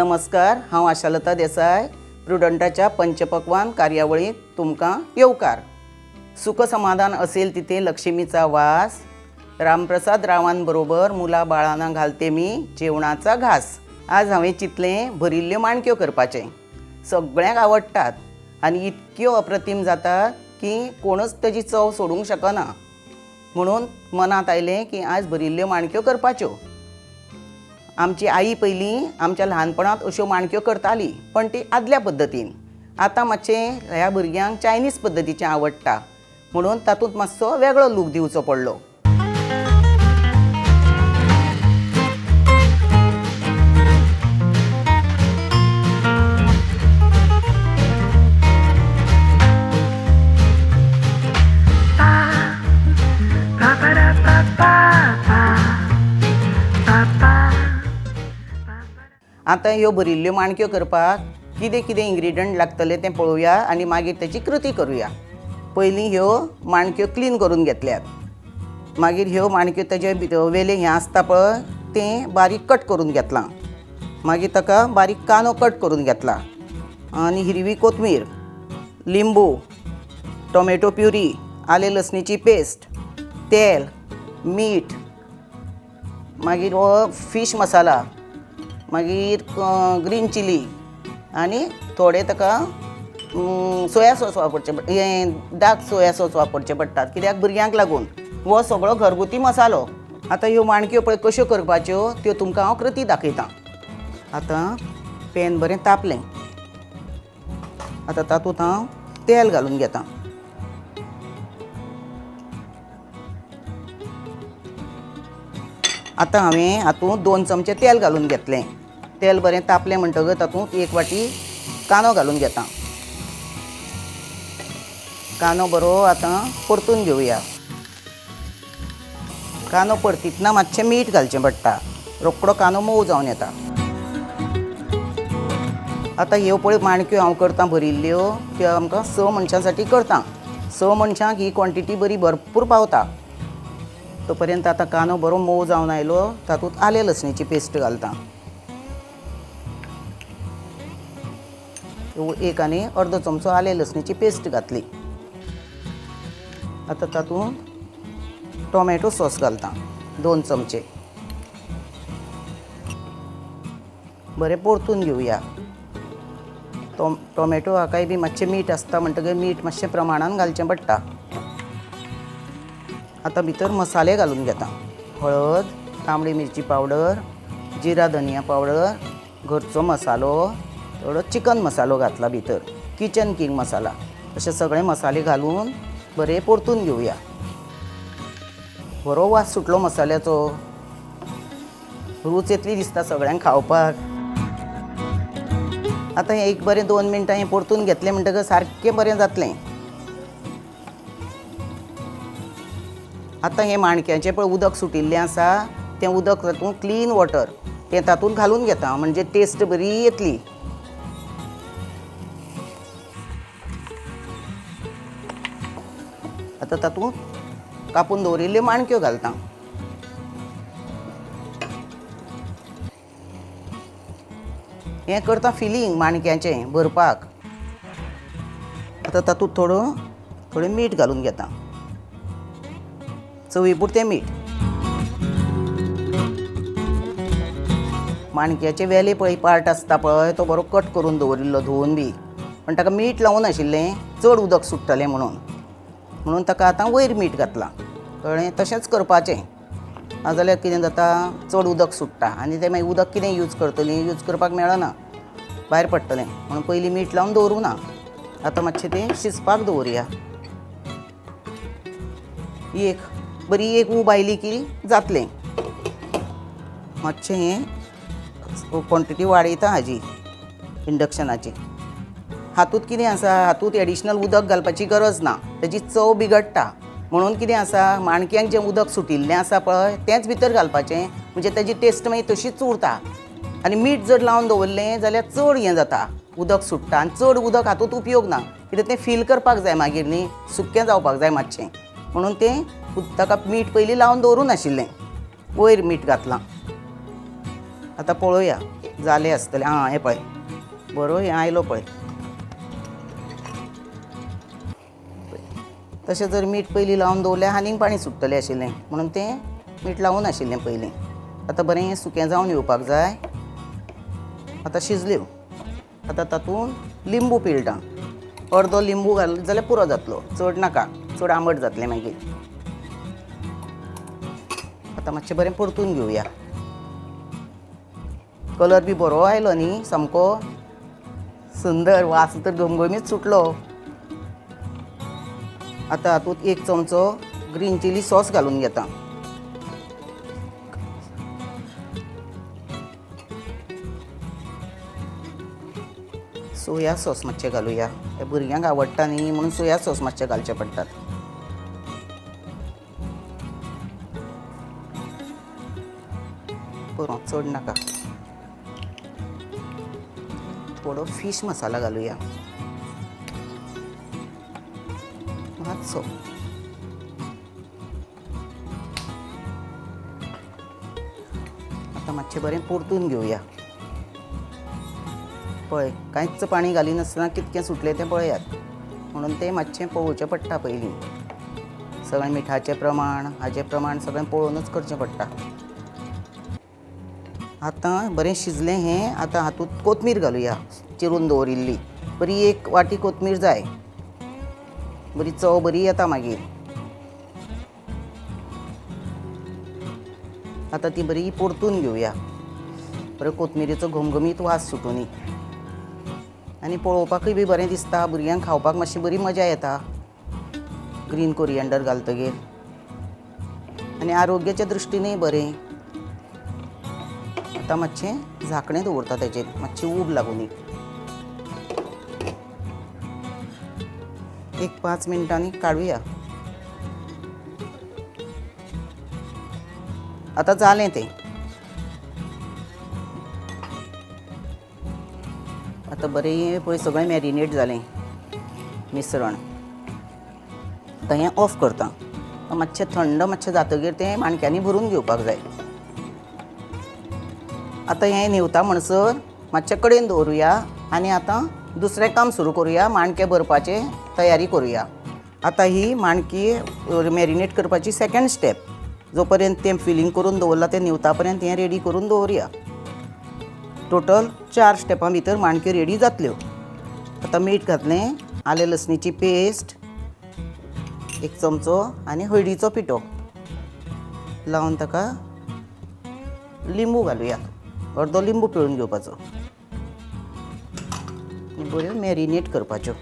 नमस्कार, हांव आशालता देसाय. प्रुडंटाच्या पंचपक्वान कार्यावळींत तुमकां येवकार. सुख समाधान असेल तिथे लक्ष्मीचा वास. रामप्रसाद रावांबरोबर मुला बाळांना घालते मी जेवणाचा घास. आज हांवें चिंतलें भरिल्ल्यो माणक्यो करपाचें. सगळ्यांक आवडटात आनी इतक्यो अप्रतीम जातात की कोणूच तेजी चव सोडूंक शकना. म्हणून मनांत आयलें की आज भरिल्ल्यो माणक्यो करपाच्यो. आमची आई पयलीं आमच्या ल्हानपणांत अश्यो माणक्यो करताली, पण ती आदल्या पद्दतीन. आतां मातशें ह्या भुरग्यांक चायनीज पद्दतीचें आवडटा म्हणून तातूंत मातसो वेगळो लूक दिवचो पडलो. आतां ह्यो भरिल्ल्यो माणक्यो करपाक कितें कितें इंग्रिडियंट लागतले तें पळोवया आनी मागीर तेची कृती करुया. पयलीं ह्यो माणक्यो क्लीन करून घेतल्यात. मागीर ह्यो माणक्यो तेजे भितर वेलें हें आसता पळय तें बारीक कट करून घेतलां. मागीर ताका बारीक कांदो कट करून घेतला आनी हिरवी कोथमीर, लिंबू, टोमॅटो प्युरी, आलें लसणीची पेस्ट, तेल, मीठ, मागीर हो फीश मसाला, मागीर ग्रीन चिली आनी थोडे ताका सोया सॉस वापरचें, हें डार्क सोया सॉस वापरचें पडटात कित्याक भुरग्यांक लागून. हो सगळो घरगुती मसालो. आतां ह्यो माणक्यो पळय कश्यो करपाच्यो त्यो तुमकां हांव कृती दाखयतां. आतां पॅन बरें तापलें. आतां तातूंत हांव तेल घालून घेतां. आतां हांवें हातूंत 2 चमचे तेल घालून घेतलें. तेल बरें तापलें म्हणटकच तातूंत 1 वाटी कांदो घालून घेतां. कांदो बरो आतां परतून घेवया. कांदो परतितना मातशें मीठ घालचें पडटा, रोकडो कांदो मोव जावन येता. आतां ह्यो पळय माणक्यो हांव करतां भरिल्ल्यो, त्यो आमकां 6 मनशां साठी करतां. 6 मनशांक ही क्वॉन्टिटी बरी भरपूर पावता. तो पर्यंत आतां कांदो बरो मोव जावन आयलो, तातूंत आलें लसणीची पेस्ट घालता. 1 आनी अर्दो चमचो आलें लसणीची पेस्ट घातली. आतां तातूंत टोमॅटो सॉस घालता 2 चमचे. बरें परतून घेवया. टोमॅटो हाकाय बी मातशें मीठ आसता म्हणटकीर मीठ मातशें प्रमाणान घालचें पडटा. आतां भितर मसाले घालून घेता. हळद, तांबडी मिरची पावडर, जिरा धनिया पावडर, घरचो मसालो, थोडो चिकन मसालो घातला भितर, किचन किंग मसाला, अशे सगळे मसाले घालून बरे परतून घेवया. बरो वास सुटलो मसाल्याचो, रूच येतली दिसता सगळ्यांक खावपाक. आतां हें एक बरें 2 मिनटां हें परतून घेतलें म्हणटकच सारकें बरें जातलें. आतां हें माणक्यांचें पळय उदक सुटिल्लें आसा तें उदक तातूंत क्लीन वॉटर तें तातूंत घालून घेता, म्हणजे टेस्ट बरी येतली. आतां तातूंत कापून दवरिल्ल्यो माणक्यो घालता. हें करता फिलींग माणक्यांचें भरपाक. आतां तातूंत थोडें मीठ घालून घेता, चवी पुरतें मीठ. माणक्याचे वेले पळय पार्ट आसता पळय तो बरो कट करून दवरिल्लो धुवन बी, पण ताका मीठ लावूं नाशिल्लें, चड उदक सुट्टलें म्हणून, म्हणून ताका आतां वयर मीठ घातलां. कळ्ळें? तशेंच करपाचें, नाजाल्यार कितें जाता चड उदक सुट्टा आनी तें मागीर उदक कितें यूज करतलीं, यूज करपाक मेळना, भायर पडटलें. म्हणून पयलीं मीठ लावन दवरूं ना. आतां मातशें तें शिजपाक दवरुया. एक बरी एक ऊब आयली की जातलें. मातशें हें क्वॉन्टिटी वाडयता हाजी इंडक्शनाची. हातूंत कितें आसा, हातूंत एडिशनल उदक घालपाची गरज ना, तेजी चव बिगडटा. म्हणून कितें आसा, माणक्यांक जें उदक सुटिल्लें आसा पळय तेंच भितर घालपाचें, म्हणजे तेजी टेस्ट मागीर तशीच उरता. आनी मीठ जर लावन दवरलें जाल्यार चड हें जाता, उदक सुट्टा आनी चड उदक हातूंत उपयोग ना, कित्याक तें फील करपाक जाय मागीर न्ही, सुकें जावपाक जाय मातशें, म्हणून तें ताका मीठ पयलीं लावन दवरूं नाशिल्लें, वयर मीठ घातलां. आतां पळोवया जालें आसतलें. आं हें पळय बरो हें आयलो पळय. तशें जर मीठ पयलीं लावन दवरल्यार आनीक पाणी सुट्टलें आशिल्लें, म्हणून तें मीठ लावूं नाशिल्लें पयलीं. आतां बरें सुकें जावन येवपाक जाय. आतां शिजल्यो. आतां तातूंत लिंबू पिळटा. अर्दो लिंबू घाल जाल्यार पुरो जातलो, चड नाका, चड आंबट जातलें मागीर. आतां मातशें बरें परतून घेवया. कलर बी बरो आयलो न्ही, सामको सुंदर, वास तर घमघमीत सुटलो. आतां हातूंत 1 चमचो ग्रीन चिली सॉस घालून घेता. सोया सॉस मातशें घालुया, हे भुरग्यांक आवडटा न्ही म्हणून सोया सॉस मातशें घालचे पडटात. बरो चड नाका. थोडो फिश मसाला घालुया मातसो. आतां मातशें बरें परतून घेवया. पळय कांयच पाणी घालिनासतना कितकें सुटलें तें पळयात, म्हणून तें मातशें पळोवचें पडटा पयलीं. सगळें मिठाचें प्रमाण हाचें प्रमाण सगळें पळोवनच करचें पडटा. आतां बरें शिजलें हें. आतां हातूंत कोथमीर घालुया, चिरून दवरिल्ली. बरी 1 वाटी कोथमीर जाय, बरी चव बरी येता मागीर. आतां ती बरी परतून घेवया, बरो कोथमिरीचो घमघमीत वास सुटूनी आनी पळोवपाकूय बी बरें दिसता, भुरग्यांक खावपाक मातशी बरी मजा येता ग्रीन कोरियंडर घालतगीर, आनी आरोग्याच्या दृश्टीनूय बरें. आतां मातशें झाकणें दवरता तेजेर, मातशी ऊब लागुनी. एक 5 मिनटांनी काडुया. आतां जालें तें. आतां बरें पळय सगळें मॅरिनेट जालें मिश्रण. आतां हें ऑफ करता. मातशें थंड मातशें जातगीर तें माणक्यांनी भरून घेवपाक जाय. आतां हें न्हिवता म्हणसर मातशें कडेन दवरुया आनी आतां दुसरें काम सुरू करुया, माणके भरपाचें तयारी करुया. आतां ही माणकी मॅरिनेट करपाची सेकंड स्टेप. जो पर्यंत तें फिलिंग करून दवरलां तें न्हिवता पर्यंत हें रेडी करून दवरुया. टोटल 4 स्टेपां भितर माणक्यो रेडी जातल्यो. आतां मीठ घातलें, आलें लसणीची पेस्ट 1 चमचो आनी हळदीचो पिठो लावन ताका लिंबू घालुया. अर्दो लिंबू पिळून घेवपाचो आनी बऱ्यो मॅरिनेट करपाच्यो.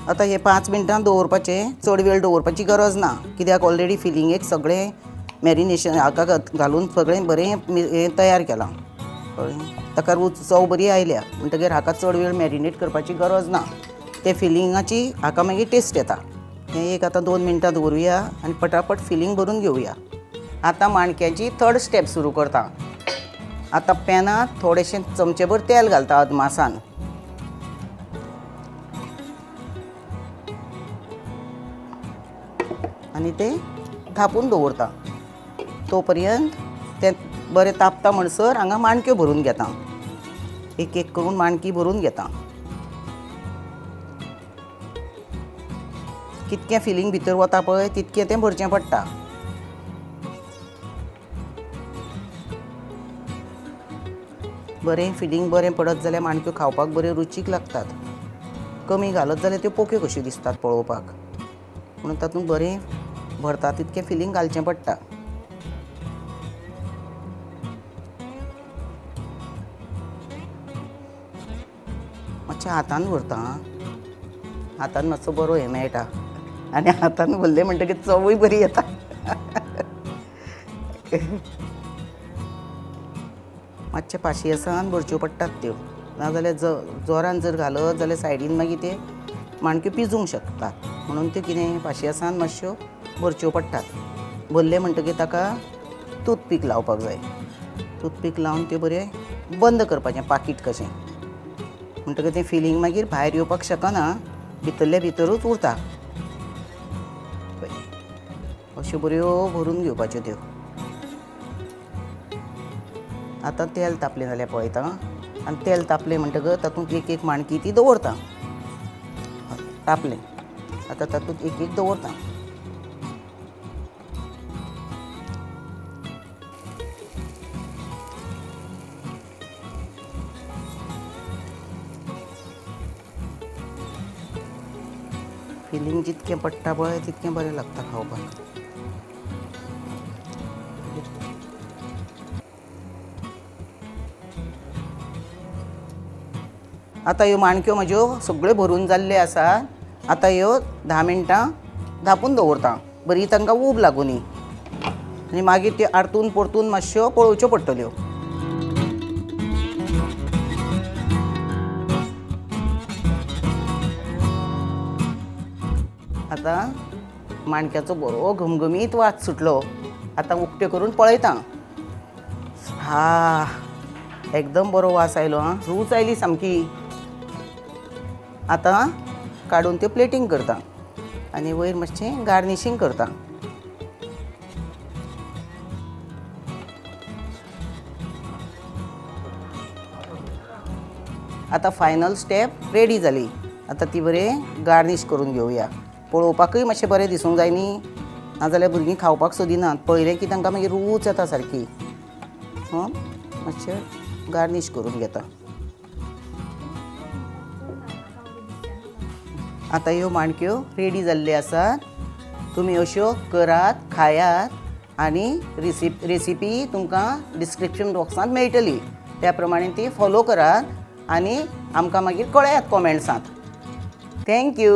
आतां हे 5 मिनटां दवरपाचें, चड वेळ दवरपाची गरज ना, कित्याक ऑलरेडी फिलिंगेक सगळें मॅरिनेशन हाका घालून सगळें बरें हें तयार केलां, कळ्ळें? ताका रूच चव बरी आयल्या म्हणटगीर हाका चड वेळ मॅरिनेट करपाची गरज ना, ते फिलिंगाची हाका मागीर टेस्ट येता. हें एक आतां 2 मिनटां दवरुया आनी पटापट फिलिंग भरून घेवया. आतां माणक्याची थर्ड स्टेप सुरू करता. आतां पॅनांत थोडेशें चमचेभर तेल घालता अदमासान. आनी तें धांपून दवरता. तो पर्यंत तें बरें तापता म्हणसर हांगा माणक्यो भरून घेता. एक एक करून माणकी भरून घेता. कितकें फिलिंग भितर वता पळय तितकें तें भरचें पडटा. बरें फिलिंग बरें पडत जाल्यार माणक्यो खावपाक बऱ्यो रुचीक लागतात. कमी घालत जाल्यार त्यो पोक्यो कश्यो दिसतात पळोवपाक, म्हणून तातूंत बरें भरता तितकें फिलिंग घालचें पडटा. मातशें हातान भरता, हातान मातसो बरो हें मेळटा आनी हातान भरलें म्हणटकीर चवूय बरी येता. मातशें पाशियेसान भरच्यो पडटात त्यो, नाजाल्यार जोरान जर घालत जाल्यार सायडीन मागीर ते माणक्यो पिजूंक शकतात, म्हणून त्यो कितें पाशियेसान मातश्यो भरच्यो पडटात. भरलें म्हणटकीर ताका टूथपीक लावपाक जाय. टूथपीक लावन त्यो बरें बंद करपाचें पाकीट कशें, म्हणटकीर तें फिलिंग मागीर भायर येवपाक शकना, भितरले भितरूच उरता. अश्यो बऱ्यो भरून घेवपाच्यो त्यो. आतां तेल तापलें जाल्यार पळयता आनी तेल तापलें म्हणटकच तातूंत एक एक माणकी ती दवरता. तापलें, आतां तातूंत एक एक दवरता. फिलींग जितकें पडटा पळय तितकें बरें लागता खावपाक. आतां ह्यो माणक्यो म्हज्यो सगळ्यो भरून जाल्ल्यो आसा. आतां ह्यो 10 मिनटां धांपून दवरता, बरी तांकां ऊब लागुनी. आनी मागीर त्यो आरतून परतून मातश्यो पळोवच्यो पडटल्यो. आतां माणक्याचो बरो घमघमीत वास सुटलो. आतां उक्त्यो करून पळयता. हा, एकदम बरो वास आयलो. आं, रूच आयली सामकी. आतां काडून त्यो प्लेटींग करता आनी वयर मातशें गार्निशींग करता. आतां फायनल स्टेप रेडी जाली. आतां ती बरें गार्नीश करून घेवया. पळोवपाकूय मातशें बरें दिसूंक जाय न्ही, नाजाल्यार भुरगीं खावपाक सोदिनात. पळयलें की तांकां मागीर रूच येता सारकी. मातशें गार्नीश करून घेता. आतां ह्यो माणक्यो रेडी जाल्ल्यो आसात. तुमी अश्यो करात, खायात आनी रेसिपी तुमकां डिस्क्रिप्शन बॉक्सांत मेळटली, त्या प्रमाणे ती फॉलो करात आनी आमकां मागीर कळयात कॉमेंट्सांत. Thank you.